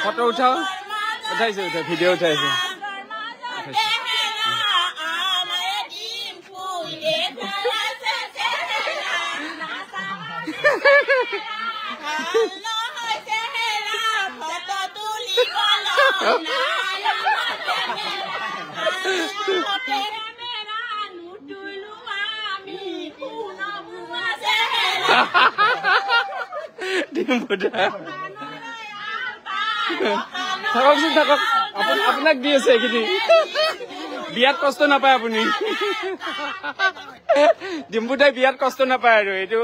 Photo উঠাও, উঠাইছো, video' উঠাইছো। থাককচোন, থাকক, আপোনাক দি আছে এইখিনি। বিয়াত কষ্ট নাপায় আপুনি, ডিম্পুদাই বিয়াত কষ্ট নাপায়। আৰু এইটো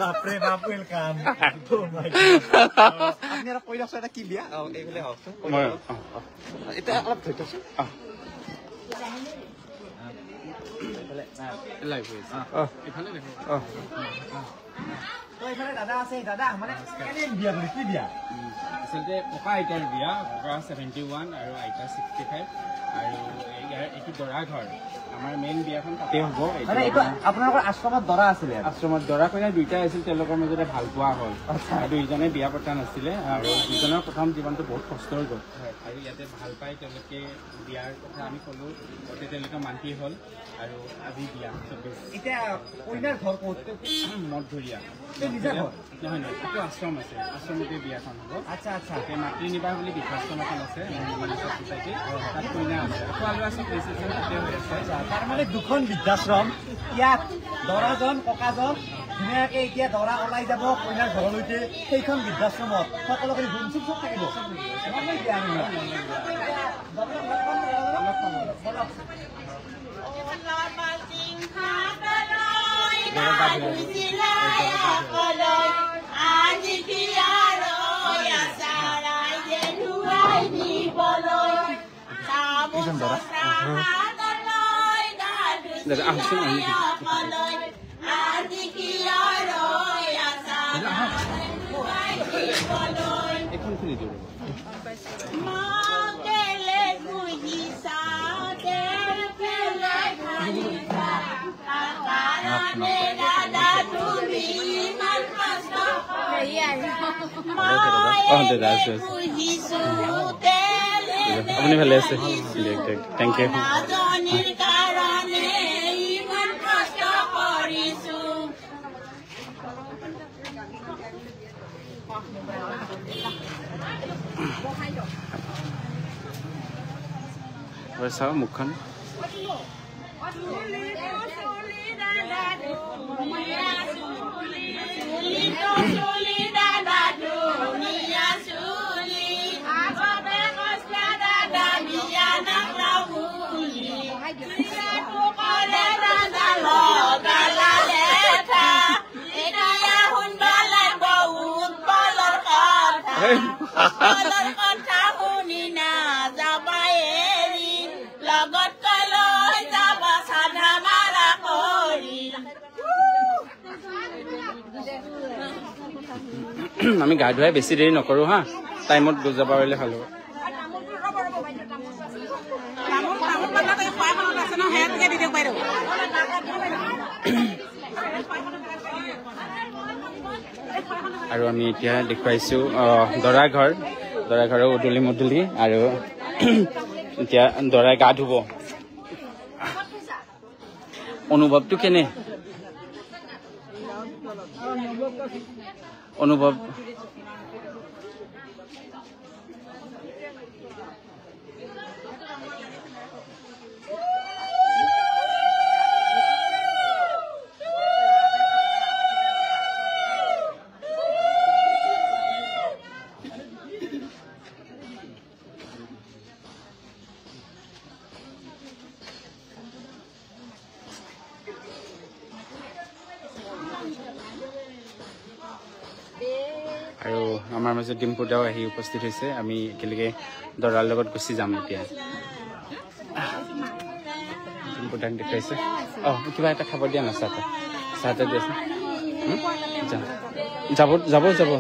বাপৰে বাপ, welcome. আপুনি অলপ কৈ দিয়কচোন, এটা কি বিয়া এইফালে আহকচোন, এতিয়া অলপ ধৰি দিয়কচোন। এইফালে দাদা আছে, দাদা মানে কেনে বিয়া বুলি কি বিয়া? আচলতে ককা আইতাৰ বিয়া, ককা 71 আৰু আইতা 65। আৰু ইয়াৰ এইটো দৰা ঘৰ, আমাৰ মেইন বিয়াখন তাতে হ'ব। মানে এইটো আপোনালোকৰ আশ্ৰমত দৰা আছিলে? আশ্ৰমত দৰা কইনা দুইটাই আছিল, তেওঁলোকৰ মাজতে ভাল পোৱা হ'ল। দুইজনে বিয়া পতা নাছিলে আৰু দুজনৰ প্ৰথম জীৱনটো বহুত কষ্টৰ গ'ল। আৰু ইয়াতে ভাল পাই তেওঁলোকে বিয়াৰ কথা আমি ক'লো, গতিকে তেওঁলোকে মান্তি হ'ল আৰু আজি বিয়া 24। এতিয়া কইনাৰ ঘৰ ক'ত? মঠঘৰীয়া। নহয় নহয়, এইটো আশ্ৰম আছে, আশ্ৰমতে বিয়াখন হ'ব। আচ্ছা আচ্ছা। মাতৃ নিবাস বুলি বৃদ্ধাশ্ৰম এখন আছে ছচাইটি, তাত কইনা আছে, খোৱা লোৱা চব ৰিচিপশ্যন তাতে হৈ আছে। তাৰমানে দুখন বৃদ্ধাশ্ৰম, ইয়াত দৰাজন ককাজন ধুনীয়াকে এতিয়া দৰা ওলাই যাব কইনাৰ ঘৰলৈকে। সেইখন বৃদ্ধাশ্ৰমত সকলোকে ৰুম চুম চব থাকিব। দাদা আহকচোন, এইখন খুলি দিওঁ। অঁ দাদা আছে, আপুনি ভালে আছে? দিয়ক দিয়ক, thank U. চাওঁ মুখখন। আমি গা ধুৱাই বেছি দেৰি নকৰোঁ হা, টাইমত যাব পাৰিলে ভাল হ'ব। আৰু আমি এতিয়া দেখুৱাইছোঁ দৰা ঘৰ, দৰা ঘৰৰ উদুলি মুদুলি। আৰু এতিয়া দৰাই গা ধুব। অনুভৱটো কেনে? অনুভৱ আৰু আমাৰ মাজত ডিম্পুদাও আহি উপস্থিত হৈছে। আমি একেলগে দৰাৰ লগত গুচি যাম এতিয়া। ডিম্পুদাক দেখুৱাইছে। অঁ, কিবা এটা খাব দিয়া না, চাহ তাহ, চাহ তাহ দিয়াচোন। যাব যাব যাব।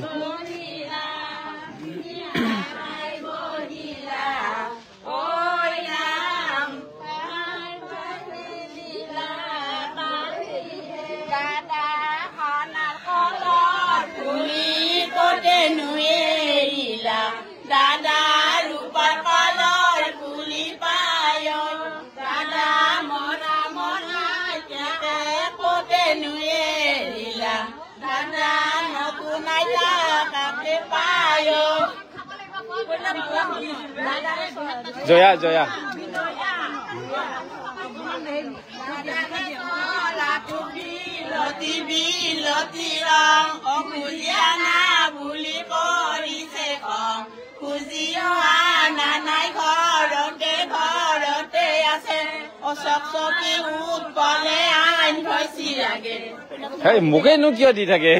জয়া জয়া মোকেনো কিয় দি থাকে?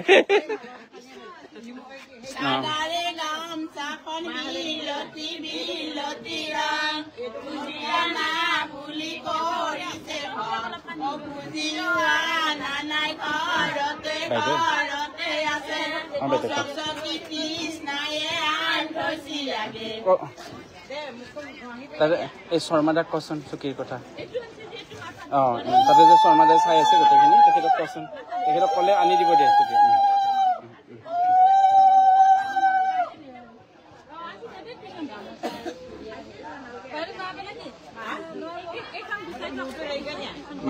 তাতে এই শৰ্মাদাক কচোন চকীৰ কথা। অ তাতে যে শৰ্মাদাই চাই আছে গোটেইখিনি, তেখেতক কচোন, তেখেতক ক'লে আনি দিব দে চকী।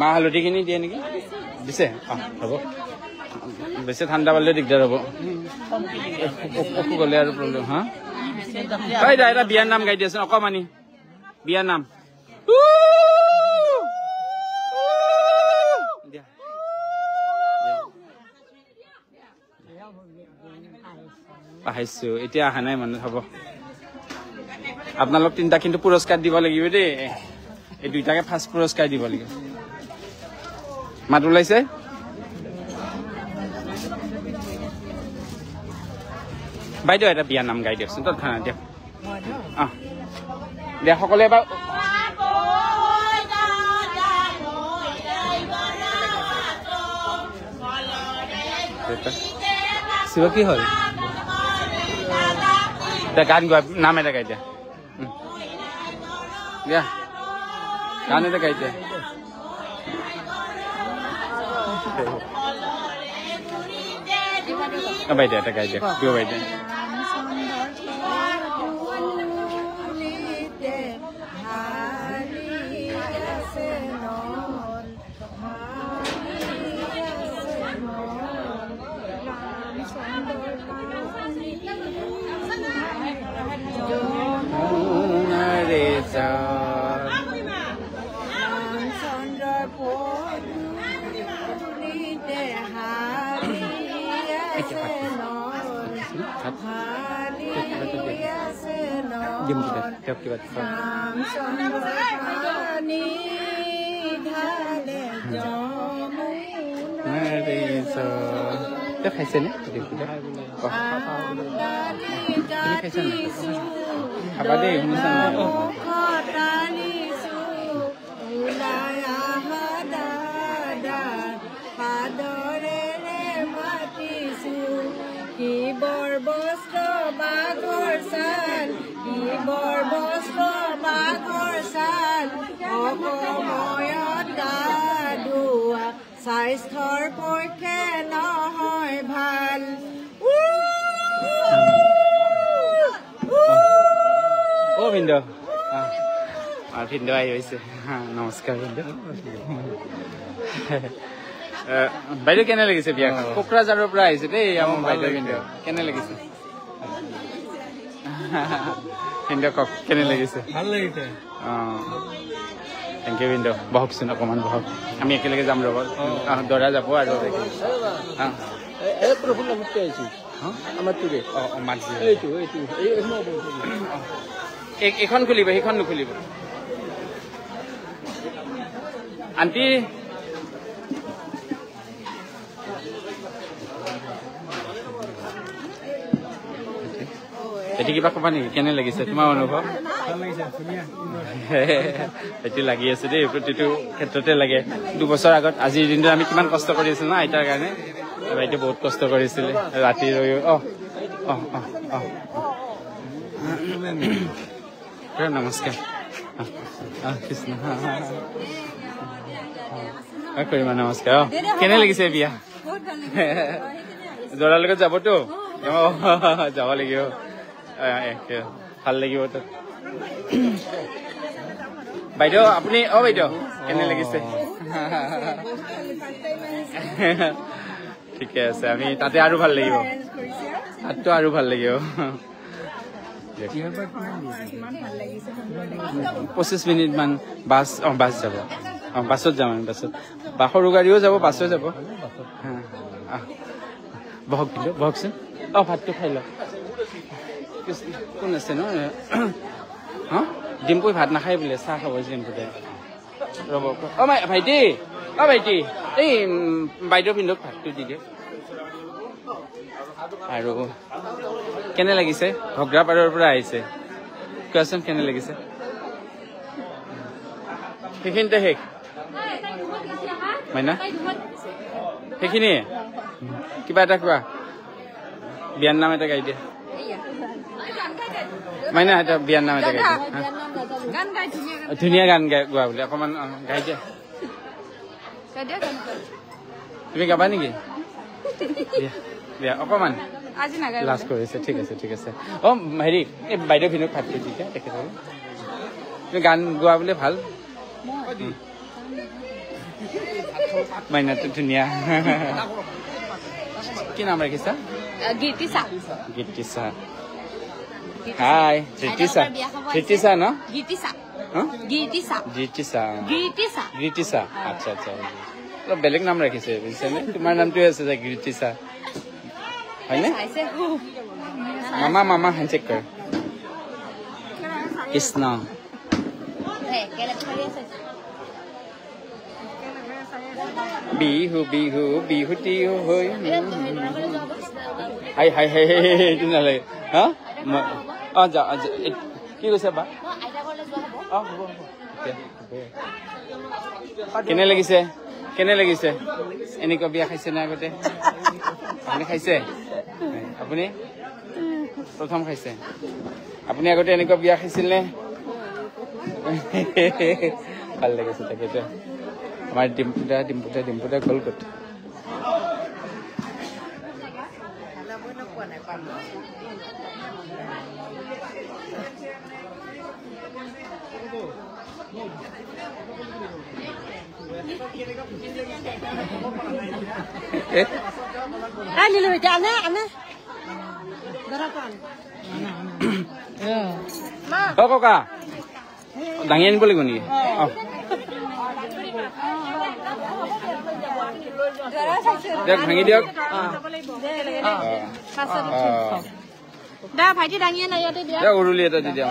মা হালধিখিনি দিয়ে নেকি? দিছে? অ হ'ব। বেছি ঠাণ্ডা পালে দিগদাৰ হ'ব, অসুখ হ'লে আৰু প্ৰব্লেম। হা এটা বিয়াৰ নাম গাই দিয়াচোন অকমানি, বিয়াৰ নাম। পাইছো, এতিয়া অহা নাই মানুহ। হ'ব, আপোনালোক তিনিটা কিন্তু পুৰস্কাৰ দিব লাগিব দেই। এই দুইটাকে ফাৰ্ষ্ট পুৰস্কাৰ দিব লাগিব। মাত ওলাইছে? বাইদেউ এটা বিয়াৰ নাম গাই দিয়কচোন তৎক্ষণাত দিয়ক। অ দে সকলোৱে এবাৰ। শিৱ কি হ'ল? গান গোৱা নাম এটা গাই দিয়া, দিয়া গান এটা গাই দিয়া। বাইদেউ এটা গাই দিয়ক, দিও বাইদেউ। খাইছেনে? তুমি খাইছা নাই? খাবা দেই, শুনিছা নাই? স্বাস্থ্যৰ পক্ষে নহয় ভাল। অ ভিন্দ, ভিন্দ আহি হৈছে। নমস্কাৰ ভিন্দ। বাইদেউ কেনে লাগিছে বিয়াখন? কোকৰাঝাৰৰ পৰা আহিছে দেই আমাৰ বাইদেউ। ভিন্দ কেনে লাগিছে? ভিন্দ কওক কেনে লাগিছে? ভাল লাগিছে। অ thank U ভিন্দ। বহকচোন অকণমান বহক, আমি একেলগে যাম ৰ'ব। দৰা যাব আৰু এইখন খুলিব, সেইখন নুখুলিব। আণ্টি এতিয়া কিবা ক'বা নেকি? কেনে লাগিছে তোমাৰ অনুভৱ? এইটো লাগি আছে দেই, প্ৰতিটো ক্ষেত্ৰতে লাগে। 2 বছৰ আগত আজিৰ দিনটো আমি কিমান কষ্ট কৰি আছিলো ন আইতাৰ কাৰণে। বাইদেউ বহুত কষ্ট কৰিছিলে ৰাতি ৰৈ। অ অ অ অ নমস্কাৰ। কৃষ্ণ কৰিমা নমস্কাৰ। অ কেনে লাগিছে বিয়া? দৰাৰ লগত যাবতো? অ যাব লাগিব, ভাল লাগিব তাত। বাইদেউ আপুনি, অ বাইদেউ কেনে লাগিছে? ঠিকে আছে, আমি তাতে আৰু ভাল লাগিব, তাততো আৰু ভাল লাগিব। 25 মিনিট মান বাছ, অ বাছ যাব, অ বাছত যাম আমি, বাছত বা সৰু গাড়ীও যাব, বাছো যাব। বহক কিন্তু, বহকচোন। অ ভাতটো খাই লওক। কোন আছে ন? হা ডিম্পুই ভাত নাখায় বোলে, চাহ খাব ডিম্পুতে। ৰ'ব। অ ভাইটি, অ ভাইটি, এই বাইদেউ পিন্ধক ভাতটো দি দিয়ক। আৰু কেনে লাগিছে? ঘগ্ৰাপাৰৰ পৰা আহিছে, কোৱাচোন কেনে লাগিছে? সেইখিনিতে শেষ মাইনা, সেইখিনিয়ে কিবা এটা কোৱা, বিয়াৰ নাম এটা গাই দিয়া মাইনা, এটা বিয়াৰ নাম এটা গাই দিয়া। ধুনীয়া গান গাই গোৱা বোলে, অকণমান গাই দিয়া। তুমি গাবা নেকি? দিয়া অকণমান লাজ কৰিছে। ঠিক আছে ঠিক আছে। অ হেৰি, এই বাইদেউ ভিনুক ভাতটো দি দিয়া তেখেতসকলে। তুমি গান গোৱা বোলে ভাল, মাইনাটো ধুনীয়া। কি নাম ৰাখিছা? গীতিছা। হাই ধৃতিছা, ধৃতিছা ন? গীতিছা। আচ্ছা আচ্ছা, অলপ বেলেগ নাম ৰাখিছে বুজিছানে? তোমাৰ নামটোৱে আছে যে গীতিছা, হয়নে? মামা মামা হেণ্ডচেক কৰ। কৃষ্ণ। বিহু বিহু বিহু টিহু হৈ হাই হাই হাই, এইটো নালাগে। হা অ যা, কি কৈছে বা? অ হ'ব হ'ব। কেনে লাগিছে? কেনে লাগিছে? এনেকুৱা বিয়া খাইছে নে আগতে? আপুনি খাইছে? আপুনি প্ৰথম খাইছে? আপুনি আগতে এনেকুৱা বিয়া খাইছিল নে? ভাল লাগিছে তাকেতো। আমাৰ ডিম্পুদা ডিম্পুদা ডিম্পুদা গ'ল ক'ত? অ ককা দাঙি আনিব লাগিব নেকি? অ দিয়ক, ভাঙি দিয়ক। উৰুলি এটা দি দিয়া।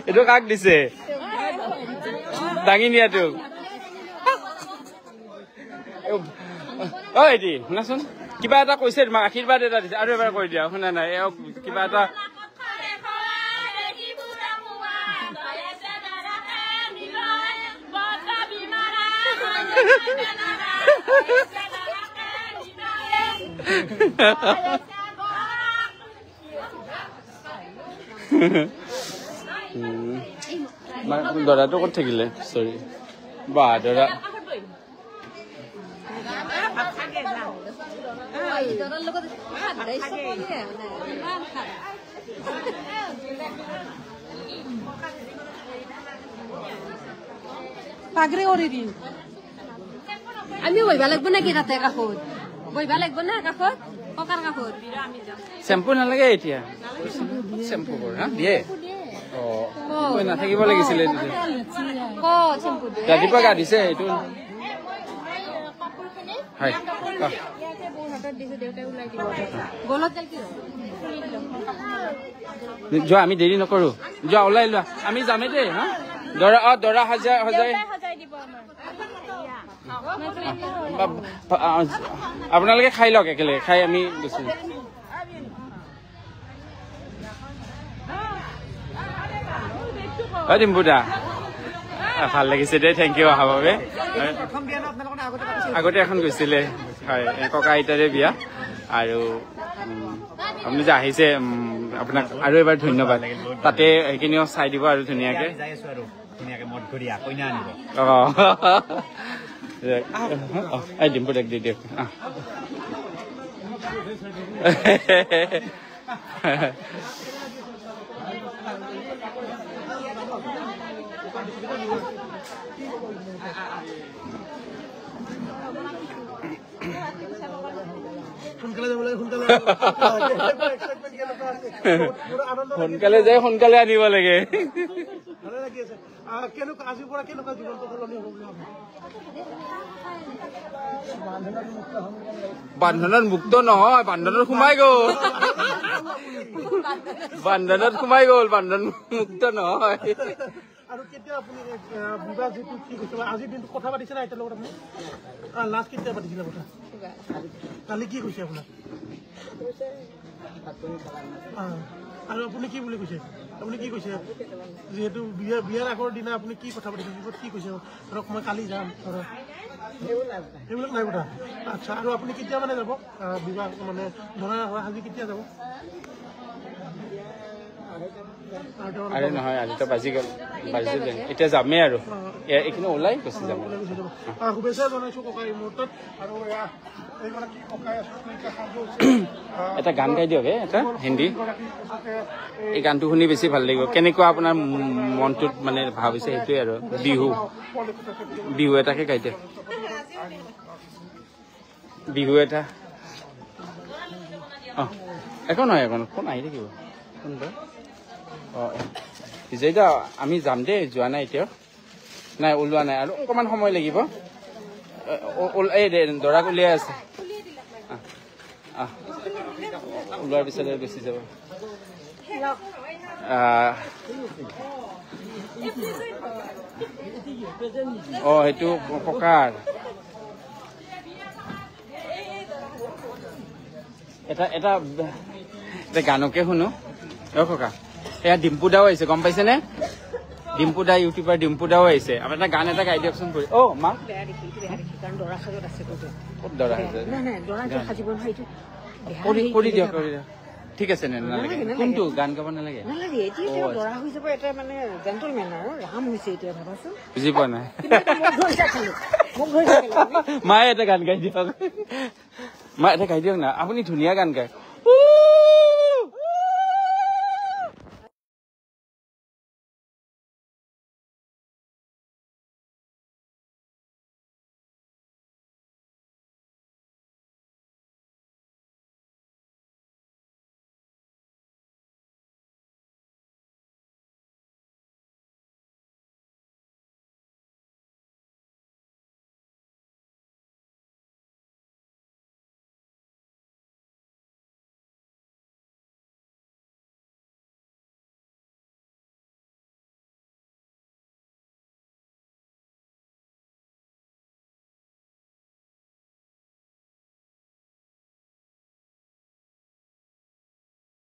এইটো কাক দিছে? দাঙি নিয়াটোক। অ এটি শুনাচোন, কিবা এটা কৈছে তোমাক, আশীৰ্বাদ এটা দিছে, আৰু এবাৰ কৈ দিয়া। শুনা নাই, কিবা এটা দৰাটো ক'ত থাকিলে? চৰি বা দৰা পাগৰি কৰি দিম। আমি বহিবা লাগব নেকি তাতে কাষত? বহিবা লাগব না কাষত? ককাৰ কাষত। শ্বেম্পু নালাগে এতিয়া, শ্বেম্পু কৰ হা দিয়ে। অ নাথাকিব লাগিছিলে ৰাতিপুৱা গা ধুইছে এইটো। হয় যোৱা, আমি দেৰি নকৰো, যোৱা ওলাই লোৱা, আমি যামেই দেই। হা দৰা দৰা সজাই সজাই আপোনালোকে খাই লওক একেলগে খাই আমি গুচি অ ডিম্পু দা ভাল লাগিছে দেই thank U অহাৰ বাবে আগতে এখন গৈছিলে হয় ককা আইতাৰে বিয়া আৰু আপুনি যে আহিছে আপোনাক আৰু এবাৰ ধন্যবাদ তাতে সেইখিনিও চাই দিব আৰু ধুনীয়াকে অ ডিম্পু দাক দি দিয়ক সোনকালে যাই সোনকালে আনিব লাগে। বান্ধনত মুক্ত নহয়, বান্ধনত সোমাই গ'ল, বান্ধনত সোমাই গ'ল, বান্ধন মুক্ত নহয়। আৰু কেতিয়া আপুনি বিবাহ যিটো ঠিক হৈছে আজিৰ দিনটো কথা পাতিছে নাই লগত আপুনি? লাষ্ট কেতিয়া পাতিছিলে কথা? কালি কি কৈছে আপোনাক? আৰু আপুনি কি বুলি কৈছে? আপুনি কি কৈছে? যিহেতু বিয়া বিয়াৰ আগৰ দিনা আপুনি কি কথা পাতিছে? কি কৈছে? ধৰক মই কালি যাম, ধৰক সেইবিলাক নাই কথা। আচ্ছা, আৰু আপুনি কেতিয়া মানে যাব বিবাহ মানে ধৰা আজি কেতিয়া যাব? আৰে নহয়, আজিতো বাজি গ'ল, বাজিলে এতিয়া যামেই আৰু এইখিনি ওলাই গুচি যাম। শুভেচ্ছা জনাইছো ককাই এই মুহূৰ্তত। আৰু এটা গান গাই দিয়ক, এটা হিন্দী। এই গানটো শুনি বেছি ভাল লাগিব। কেনেকুৱা আপোনাৰ মনটোত মানে ভাৱ হৈছে সেইটোৱে আৰু। বিহু বিহু এটাকে গাই দিয়ক, বিহু এটা। অ একো নহয়, একো নহয়, ফোন আহি থাকিব। কোনবা অ বিজয়দা আমি যাম দেই, যোৱা নাই এতিয়াও, নাই ওলোৱা নাই, আৰু অকণমান সময় লাগিব। এই দৰাক উলিয়াই আছে, ওলোৱাৰ পিছতে গুচি যাব। অ সেইটো ককাৰ এটা এটা এটা গানকে শুনো। অ ককা, এয়া ডিম্পু দাও আহিছে, গম পাইছেনে? ডিম্পু দা, ইউটিউবাৰ ডিম্পু দাও আহিছে। আপোনাৰ এটা গান এটা গাই দিয়কচোন। অ মা ক'ত দৰা কৰি দিয়ক, কৰি দিয়ক। ঠিক আছে নে? নালাগে। কোনটো গান গাব নালাগে? বুজি পোৱা নাই। মায়ে এটা গান গাই দিয়ক, মা এটা গাই দিয়ক না। আপুনি ধুনীয়া গান গায়।